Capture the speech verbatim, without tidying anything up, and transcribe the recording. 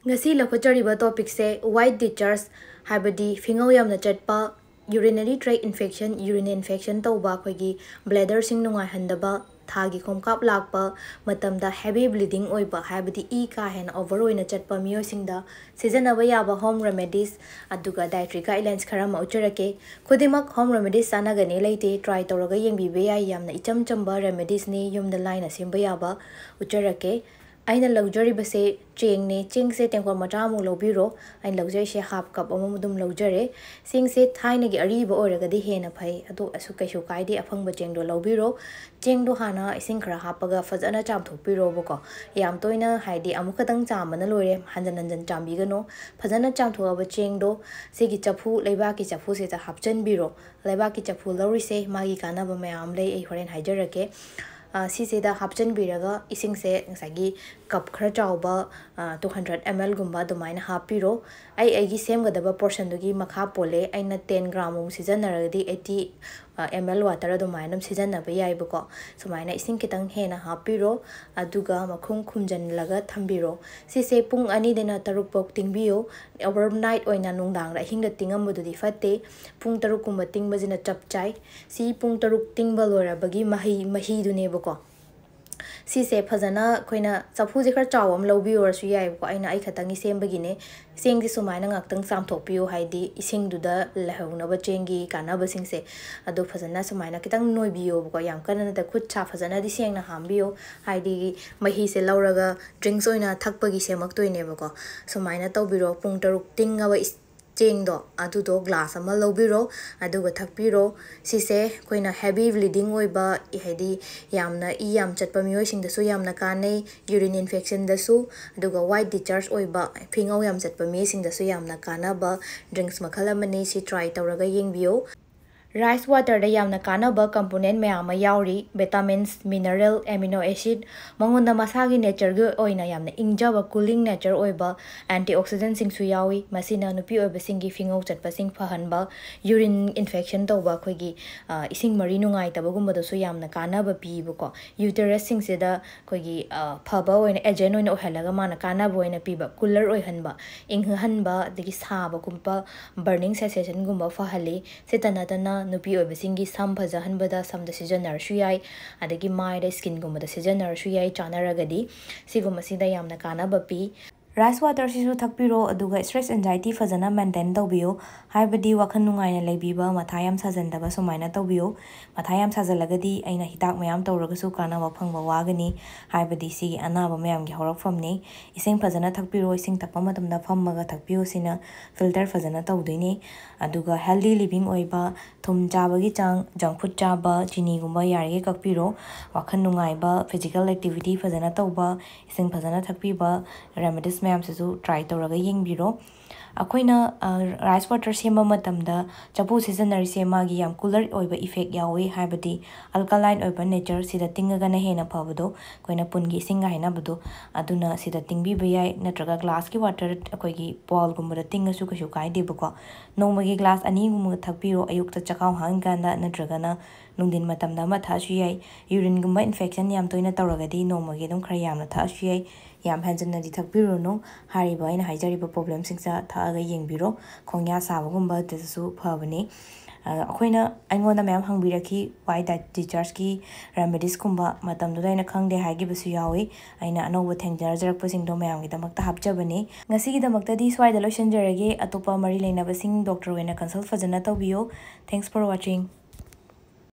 ꯉꯁꯤ ꯂꯧꯈꯠꯆꯔꯤꯕ ꯇꯣꯄꯤꯛꯁꯦ white discharge, ꯍꯥꯏꯕꯗꯤ ꯐꯤꯉꯧ ꯌꯥꯝꯅ ꯆꯠꯄ, ꯌꯨꯔꯤꯅꯔꯤ ꯇ꯭ꯔꯦꯛ ꯏꯟꯐꯦꯛꯁꯟ, ꯌꯨꯔꯤꯟ ꯏꯟꯐꯦꯛꯁꯟ ꯇꯧꯕ, ꯑꯩꯈꯣꯏꯒꯤ ꯕ꯭ꯂꯦꯗꯔꯁꯤꯡ ꯅꯨꯡꯉꯥꯏꯍꯟꯗꯕ, ꯊꯥꯒꯤ ꯈꯣꯡꯀꯥꯞ ꯂꯥꯛꯄ ꯃꯇꯝꯗ ꯍꯦꯚꯤ ꯕ꯭ꯂꯤꯗꯤꯡ ꯑꯣꯏꯕ, ꯍꯥꯏꯕꯗꯤ ꯏ ꯀꯥ ꯍꯦꯟꯅ ꯑꯣꯚꯔ ꯑꯣꯏꯅ ꯆꯠꯄ ꯃꯤꯑꯣꯏꯁꯤꯡꯗ ꯁꯤꯖꯤꯟꯅꯕ ꯌꯥꯕ ꯍꯣꯝ ꯔꯦꯃꯦꯗꯤꯁ, ꯑꯗꯨꯒ ꯗꯥꯏꯇ꯭ꯔꯤ ꯒꯥꯏꯗꯂꯥꯏꯟꯁ ꯈꯔ ꯑꯃ ꯎꯠꯆꯔꯛꯀꯦ꯫ ꯈꯨꯗꯤꯡꯃꯛ ꯍꯣꯝ ꯔꯦꯃꯦꯗꯤꯁ ꯆꯥꯟꯅꯒꯅꯤ ꯂꯩꯇꯦ, ꯇ꯭ꯔꯥꯏ ꯇꯧꯔꯒ ꯌꯦꯡꯕꯤꯕ ꯌꯥꯏ꯫ ꯌꯥꯝꯅ ꯏꯆꯝ ꯆꯝꯕ ꯔꯦꯃꯦꯗꯤꯁꯅꯤ, ꯌꯨꯝꯗ ꯂꯥꯏꯅ ꯁꯦꯝꯕ ꯌꯥꯕ꯫ ꯎꯠꯆꯔꯛꯀꯦ꯫ ꯑꯩꯅ ꯂꯧꯖꯔꯤꯕꯁꯦ ꯆꯦꯡꯅꯦ꯫ ꯆꯦꯡꯁꯦ ꯇꯦꯡꯀꯣꯠ ꯃꯆꯥꯃꯨꯛ ꯂꯧꯕꯤꯔꯣ꯫ ꯑꯩꯅ ꯂꯧꯖꯔꯤꯁꯦ ꯍꯥꯐ ꯀꯞ ꯑꯃ ꯑꯗꯨꯝ ꯂꯧꯖꯔꯦ꯫ ꯆꯦꯡꯁꯦ ꯊꯥꯏꯅꯒꯤ ꯑꯔꯤꯕ ꯑꯣꯏꯔꯒꯗꯤ ꯍꯦꯟꯅ ꯐꯩ, ꯑꯗꯣ ꯑꯁꯨ ꯀꯩꯁꯨ ꯀꯥꯏꯗꯦ, ꯑꯐꯪꯕ ꯆꯦꯡꯗꯣ ꯂꯧꯕꯤꯔꯣ꯫ ꯆꯦꯡꯗꯣ ꯍꯥꯟꯅ ꯏꯁꯤꯡ ꯈꯔ ꯍꯥꯞꯄꯒ ꯐꯖꯅ ꯆꯥꯝꯊꯣꯛꯄꯤꯔꯣꯕꯀꯣ꯫ ꯌꯥꯝ ꯇꯣꯏꯅ, ꯍꯥꯏꯗꯤ, ꯑꯃꯨꯛ ꯈꯛꯇꯪ ꯆꯥꯝꯕꯅ ꯂꯣꯏꯔꯦ, ꯍꯟꯖꯟ ꯍꯟꯖꯟ ꯆꯥꯝꯕꯤꯒꯅꯨ꯫ ꯐꯖꯅ ꯆꯥꯝꯊꯣꯛꯑꯕ ꯆꯦꯡꯗꯣ ꯁꯤꯒꯤ ꯆꯐꯨ, ꯂꯩꯕꯥꯛꯀꯤ ꯆꯐꯨꯁꯤꯗ ꯍꯥꯞꯆꯤꯟꯕꯤꯔꯣ꯫ ꯂꯩꯕꯥꯛꯀꯤ ꯆꯐꯨ ꯂꯧꯔꯤꯁꯦ ꯃꯥꯒꯤ ꯀꯥꯟꯅꯕ ꯃꯌꯥꯝ ꯂꯩ, ꯑꯩ ꯍꯣꯔꯦꯟ ꯍꯥꯏꯖꯔꯛꯀꯦ꯫ ꯑ, ꯁꯤꯁꯤꯗ ꯍꯥꯞꯆꯤꯟꯕꯤꯔꯒ ꯏꯁꯤꯡꯁꯦ ꯉꯁꯥꯏꯒꯤ ꯀꯞ ꯈꯔ ꯆꯥꯎꯕ, ꯑ, two hundred ml ꯒꯨꯝꯕ ꯑꯗꯨꯃꯥꯏꯅ ꯍꯥꯞꯄꯤꯔꯣ꯫ ꯑꯩ ꯑꯩꯒꯤ ꯁꯦꯝꯒꯗꯕ ꯄꯣꯔꯁꯟꯗꯨꯒꯤ ꯃꯈꯥ ꯄꯣꯜꯂꯦ꯫ ꯑꯩꯅ ten gram ꯃꯨꯛ ꯁꯤꯖꯤꯟꯅꯔꯒꯗꯤ eighty, ꯑ, ml water ꯑꯗꯨꯃꯥꯏꯅ ꯑꯗꯨꯝ ꯁꯤꯖꯤꯟꯅꯕ ꯌꯥꯏꯕꯀꯣ꯫ ꯁꯨꯃꯥꯏꯅ ꯏꯁꯤꯡ ꯈꯤꯇꯪ ꯍꯦꯟꯅ ꯍꯥꯞꯄꯤꯔꯣ, ꯑꯗꯨꯒ ꯃꯈꯨꯝ ꯈꯨꯝꯖꯤꯜꯂꯒ ꯊꯝꯕꯤꯔꯣ꯫ ꯁꯤꯁꯦ ꯄꯨꯡ ꯑꯅꯤꯗꯩꯅ ꯇꯔꯨꯛ ꯐꯥꯎ ꯇꯤꯡꯕꯤꯌꯨ꯫ ꯑꯣꯚꯔ ꯅꯥꯏꯠ ꯑꯣꯏꯅ ꯅꯨꯡꯗꯥꯡꯗ, ꯑꯍꯤꯡꯗ ꯇꯤꯡꯉꯝꯕꯗꯨꯗꯤ ꯐꯠꯇꯦ꯫ ꯄꯨꯡ ꯇꯔꯨꯛꯀꯨꯝꯕ ꯇꯤꯡꯕꯁꯤꯅ ꯆꯞ ꯆꯥꯏ꯫ ꯁꯤ ꯄꯨꯡ ꯇꯔꯨꯛ ꯇꯤꯡꯕ ꯂꯣꯏꯔꯕꯒꯤ ꯃꯍꯩ, ꯃꯍꯤꯗꯨꯅꯦꯕꯀꯣ꯫ ꯁꯤꯁꯦ ꯐꯖꯅ ꯑꯩꯈꯣꯏꯅ ꯆꯐꯨꯁꯦ ꯈꯔ ꯆꯥꯎꯕ ꯑꯃ ꯂꯧꯕꯤꯌꯨꯔꯁꯨ ꯌꯥꯏꯕꯀꯣ꯫ ꯑꯩꯅ ꯑꯩ ꯈꯛꯇꯪꯒꯤ ꯁꯦꯝꯕꯒꯤꯅꯦ꯫ ꯆꯦꯡꯁꯦ ꯁꯨꯃꯥꯏꯅ ꯉꯥꯛꯇꯪ ꯆꯥꯝꯊꯣꯛꯄꯤꯌꯨ, ꯍꯥꯏꯗꯤ ꯏꯁꯤꯡꯗꯨꯗ ꯂꯩꯍꯧꯅꯕ ꯆꯦꯡꯒꯤ ꯀꯥꯟꯅꯕꯁꯤꯡꯁꯦ꯫ ꯑꯗꯣ ꯐꯖꯅ ꯁꯨꯃꯥꯏꯅ ꯈꯤꯇꯪ ꯅꯣꯏꯕꯤꯌꯣꯕꯀꯣ, ꯌꯥꯝ ꯀꯟꯅ ꯅꯠꯇꯦ, ꯈꯨꯠ ꯁꯥ ꯐꯖꯅꯗꯤ ꯁꯦꯡꯅ ꯍꯥꯝꯕꯤꯌꯣ, ꯍꯥꯏꯗꯤ ꯃꯍꯤꯁꯦ ꯂꯧꯔꯒ ꯗ꯭ꯔꯤꯡꯁ ꯑꯣꯏꯅ ꯊꯛꯄꯒꯤ ꯁꯦꯝꯃꯛꯇꯣꯏꯅꯦꯕꯀꯣ꯫ ꯁꯨꯃꯥꯏꯅ ꯇꯧꯕꯤꯔꯣ꯫ ꯄꯨꯡ ꯇꯔꯨꯛ ꯇꯤꯡꯉꯕ ꯏꯁ-, ꯆꯦꯡꯗꯣ ꯑꯗꯨꯗꯣ ꯒ꯭ꯂꯥꯁ ꯑꯃ ꯂꯧꯕꯤꯔꯣ, ꯑꯗꯨꯒ ꯊꯛꯄꯤꯔꯣ꯫ ꯁꯤꯁꯦ ꯑꯩꯈꯣꯏꯅ ꯍꯦꯚꯤ ꯕ꯭ꯂꯤꯗꯤꯡ ꯑꯣꯏꯕ, ꯍꯥꯏꯗꯤ ꯌꯥꯝꯅ ꯏ ꯌꯥꯝ ꯆꯠꯄ ꯃꯤꯑꯣꯏꯁꯤꯡꯗꯁꯨ ꯌꯥꯝꯅ ꯀꯥꯟꯅꯩ, ꯌꯨꯔꯤꯟ ꯏꯟꯐꯦꯛꯁꯟꯗꯁꯨ, ꯑꯗꯨꯒ ꯋꯥꯏꯠ ꯗꯤꯆꯥꯔꯖ ꯑꯣꯏꯕ, ꯐꯤꯉꯧ ꯌꯥꯝ ꯆꯠꯄ ꯃꯤꯁꯤꯡꯗꯁꯨ ꯌꯥꯝꯅ ꯀꯥꯟꯅꯕ ꯗ꯭ꯔꯤꯡꯁ ꯃꯈꯜ ꯑꯃꯅꯤ꯫ ꯁꯤ ꯇ꯭ꯔꯥꯏ ꯇꯧꯔꯒ ꯌꯦꯡꯕꯤꯌꯨ꯫ Rice waterꯗ ꯌꯥꯝꯅ ꯀꯥꯟꯅꯕ component ꯃꯌꯥꯝ ꯑꯃ ꯌꯥꯎꯔꯤ: vitamins, mineral, amino acid꯫ ꯃꯉꯣꯟꯗ ꯃꯁꯥꯒꯤ natureꯒꯤ ꯑꯣꯏꯅ ꯌꯥꯝꯅ ꯏꯪꯖꯕ, cooling nature ꯑꯣꯏꯕ antioxidantꯁꯤꯡꯁꯨ ꯌꯥꯎꯏ꯫ ꯃꯁꯤꯅ ꯅꯨꯄꯤ ꯑꯣꯏꯕꯁꯤꯡꯒꯤ ꯐꯤꯉꯧ ꯆꯠꯄꯁꯤꯡ ꯐꯍꯟꯕ, urine infection ꯇꯧꯕ, ꯑꯩꯈꯣꯏꯒꯤ, ꯑ, ꯏꯁꯤꯡ ꯃꯔꯤ ꯅꯨꯡꯉꯥꯏꯇꯕꯒꯨꯝꯕꯗꯁꯨ ꯌꯥꯝꯅ ꯀꯥꯟꯅꯕ ꯄꯤꯕꯀꯣ꯫ Uterusꯁꯤꯡꯁꯤꯗ ꯑꯩꯈꯣꯏꯒꯤ, ꯑ, ꯐꯕ ꯑꯣꯏꯅ, agent ꯑꯣꯏꯅ ꯑꯣꯏꯍꯜꯂꯒ ꯃꯥꯅ ꯀꯥꯟꯅꯕ ꯑꯣꯏꯅ ꯄꯤꯕ, cooler ꯑꯣꯏꯍꯟꯕ, ꯏꯪꯍꯟꯕ, ꯑꯗꯒꯤ ꯁꯥꯕꯒꯨꯝꯕ, burning sensationꯒꯨꯝꯕ ꯐꯍꯜꯂꯤ꯫ ꯁꯤꯇ ꯅꯠꯇꯅ ꯅꯨꯄꯤ ꯑꯣꯏꯕꯁꯤꯡꯒꯤ ꯁꯝ ꯐꯖꯍꯟꯕꯗ ꯁꯝꯗ ꯁꯤꯖꯤꯟꯅꯔꯁꯨ ꯌꯥꯏ, ꯑꯗꯒꯤ ꯃꯥꯏꯗ, skinꯒꯨꯝꯕꯗ ꯁꯤꯖꯤꯟꯅꯔꯁꯨ ꯌꯥꯏ, ꯆꯥꯟꯅꯔꯒꯗꯤ꯫ ꯁꯤꯒꯨꯝꯕꯁꯤꯗ ꯌꯥꯝꯅ ꯀꯥꯟꯅꯕ ꯄꯤ꯫ Rice waterꯁꯤꯁꯨ ꯊꯛꯄꯤꯔꯣ, ꯑꯗꯨꯒ stress anxiety ꯐꯖꯅ maintain ꯇꯧꯕꯤꯌꯨ꯫ ꯍꯥꯏꯕꯗꯤ ꯋꯥꯈꯜ ꯅꯨꯡꯉꯥꯏꯅ ꯂꯩꯕꯤꯕ, ꯃꯊꯥ ꯌꯥꯝ ꯁꯥꯖꯟꯗꯕ ꯁꯨꯃꯥꯏꯅ ꯇꯧꯕꯤꯌꯨ꯫ ꯃꯊꯥ ꯌꯥꯝ ꯁꯥꯖꯜꯂꯒꯗꯤ ꯑꯩꯅ ꯍꯤꯗꯥꯛ ꯃꯌꯥꯝ ꯇꯧꯔꯒꯁꯨ ꯀꯥꯟꯅꯕ ꯐꯪꯕ ꯋꯥꯒꯅꯤ꯫ ꯍꯥꯏꯕꯗꯤ ꯁꯤꯒꯤ ꯑꯅꯥꯕ ꯃꯌꯥꯝꯒꯤ ꯍꯧꯔꯛꯐꯝꯅꯤ꯫ ꯏꯁꯤꯡ ꯐꯖꯅ ꯊꯛꯄꯤꯔꯣ, ꯏꯁꯤꯡ ꯊꯛꯄ ꯃꯇꯝꯗ ꯐꯝꯃꯒ ꯊꯛꯄꯤꯌꯨ, ꯁꯤꯅ filter ꯐꯖꯅ ꯇꯧꯗꯣꯏꯅꯤ꯫ ꯑꯗꯨꯒ healthy living ꯑꯣꯏꯕ, ꯊꯨꯝ ꯆꯥꯕꯒꯤ ꯆꯥꯡ, junk food ꯆꯥꯕ, ꯆꯤꯅꯤꯒꯨꯝꯕ ꯌꯥꯔꯤꯈꯩ ꯀꯛꯄꯤꯔꯣ꯫ ꯋꯥꯈꯜ ꯅꯨꯡꯉꯥꯏꯕ, physical activity ꯐꯖꯅ ꯇꯧꯕ, ꯏꯁꯤꯡ ꯐꯖꯅ ꯊꯛꯄꯤꯕ, remedies ꯃꯌꯥꯝꯁꯤꯁꯨ try ꯇꯧꯔꯒ ꯌꯦꯡꯕꯤꯔꯣ꯫ ꯑꯩꯈꯣꯏꯅ, ꯑ, rice water ꯁꯦꯝꯕ ꯃꯇꯝꯗ ꯆꯐꯨ ꯁꯤꯖꯤꯟꯅꯔꯤꯁꯦ ꯃꯥꯒꯤ ꯌꯥꯝ cooler ꯑꯣꯏꯕ effect ꯌꯥꯎꯋꯤ, ꯍꯥꯏꯕꯗꯤ alkaline ꯑꯣꯏꯕ nature, ꯁꯤꯗ ꯇꯤꯡꯉꯒꯅ ꯍꯦꯟꯅ ꯐꯕꯗꯣ, ꯑꯩꯈꯣꯏꯅ ꯄꯨꯟꯒꯤ ꯏꯁꯤꯡꯒ ꯍꯥꯏꯅꯕꯗꯣ, ꯑꯗꯨꯅ ꯁꯤꯗ ꯇꯤꯡꯕꯤꯕ ꯌꯥꯏ, ꯅꯠꯇ꯭ꯔꯒ glassꯀꯤ water ꯑꯩꯈꯣꯏꯒꯤ bowlꯒꯨꯝꯕꯗ ꯇꯤꯡꯉꯁꯨ ꯀꯩꯁꯨ ꯀꯥꯏꯗꯦꯕꯀꯣ꯫ ꯅꯣꯡꯃꯒꯤ glass ꯑꯅꯤꯒꯨꯝꯕ ꯊꯛꯄꯤꯔꯣ, ꯑꯌꯨꯛꯇ ꯆꯈꯥꯎ ꯍꯥꯡꯉꯤꯀꯥꯟꯗ ꯅꯠꯇ꯭ꯔꯒꯅ ꯅꯨꯡꯊꯤꯟ ꯃꯇꯝꯗ ꯑꯃ ꯊꯛꯑꯁꯨ ꯌꯥꯏ꯫ Urineꯒꯨꯝꯕ infection ꯌꯥꯝ ꯇꯣꯏꯅ ꯇꯧꯔꯒꯗꯤ ꯅꯣꯡꯃꯒꯤ ꯑꯗꯨꯝ ꯈꯔ ꯌꯥꯝꯅ ꯊꯛꯑꯁꯨ ꯌꯥꯏ꯫ ꯌꯥꯝ ꯍꯦꯟꯖꯟꯅꯗꯤ ꯊꯛꯄꯤꯔꯨꯅꯨ꯫ ꯍꯥꯏꯔꯤꯕ ꯑꯩꯅ ꯍꯥꯏꯖꯔꯤꯕ problemꯁꯤꯡꯁꯦ ꯊꯛꯑꯒ ꯌꯦꯡꯕꯤꯔꯣ꯫ ꯈꯣꯡꯌꯥ ꯁꯥꯕꯒꯨꯝꯕꯗꯁꯨ ꯐꯕꯅꯤ꯫ ꯑ, ꯑꯩꯈꯣꯏꯅ, ꯑꯩꯉꯣꯟꯗ ꯃꯌꯥꯝ ꯍꯪꯕꯤꯔꯛꯈꯤ, white dischargeꯀꯤ remediesꯀꯨꯝꯕ꯫ ꯃꯇꯝꯗꯨꯗ ꯑꯩꯅ ꯈꯪꯗꯦ ꯍꯥꯏꯈꯤꯕꯁꯨ ꯌꯥꯎꯏ꯫ ꯑꯩꯅ ꯑꯅꯧꯕ ꯊꯦꯡꯅꯖꯔꯛꯄꯁꯤꯡꯗꯣ ꯃꯌꯥꯝꯒꯤꯗꯃꯛꯇ ꯍꯥꯞꯆꯕꯅꯤ꯫ ꯉꯁꯤꯒꯤꯗꯃꯛꯇꯗꯤ ꯁ꯭ꯋꯥꯏꯗ ꯂꯣꯏꯁꯤꯟꯖꯔꯒꯦ꯫ ꯑꯇꯣꯞꯄ ꯃꯔꯤ ꯂꯩꯅꯕꯁꯤꯡ doctor ꯑꯣꯏꯅ consult ꯐꯖꯅ ꯇꯧꯕꯤꯌꯨ꯫ Thanks for watching.